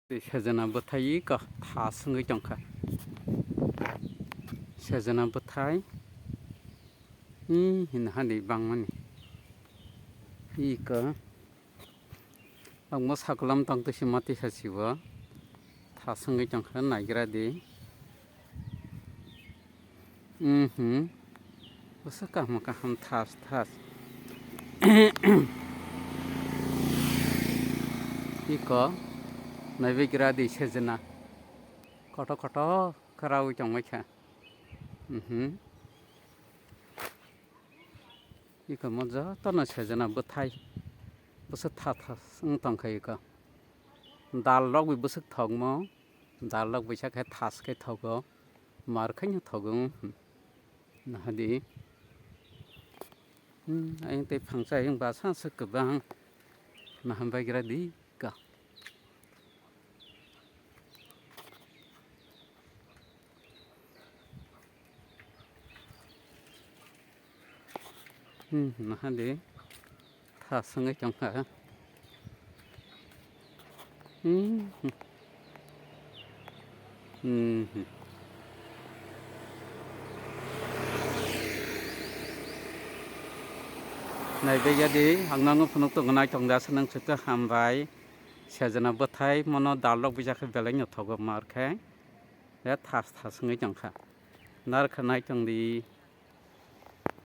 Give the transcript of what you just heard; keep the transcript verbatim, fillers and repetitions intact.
Sejana bwthai iko thas wngwi tongkha. Sejana bwthai, hmm, hino hani bangmani. Iko. Ang mo sakulam tong twi si mati sa sibo. Thas wngwi tongkha, naigra di. Mhm. Bwswk kaham kaham thas thas. Iko naibegra di sejana. Koto koto kwrawi tongwi kha. Mhm. Iko mo jotono sejana bwthai. Bwswk tha thas wng tongkha iko. Dal rok bai bwswk thokmo. Dal rok bai sakhe thas khe thogo. Mar khaino thogo. Nahadi. Hmm, ayang tei phangsa ayang basa se kwbang. Naham baigra di ka. Hmm, nahadi. Thas wngwi tongkha. Hmm. Hmm. Naibegradi, ang nangno phunuk tongo, nai tongda se nang chuto hambai. Sejana bwthai mono dal rok bijak khe belai no thogo mar khe. Ya thas thas wngwi tongkha. Narwkha nai tongdi.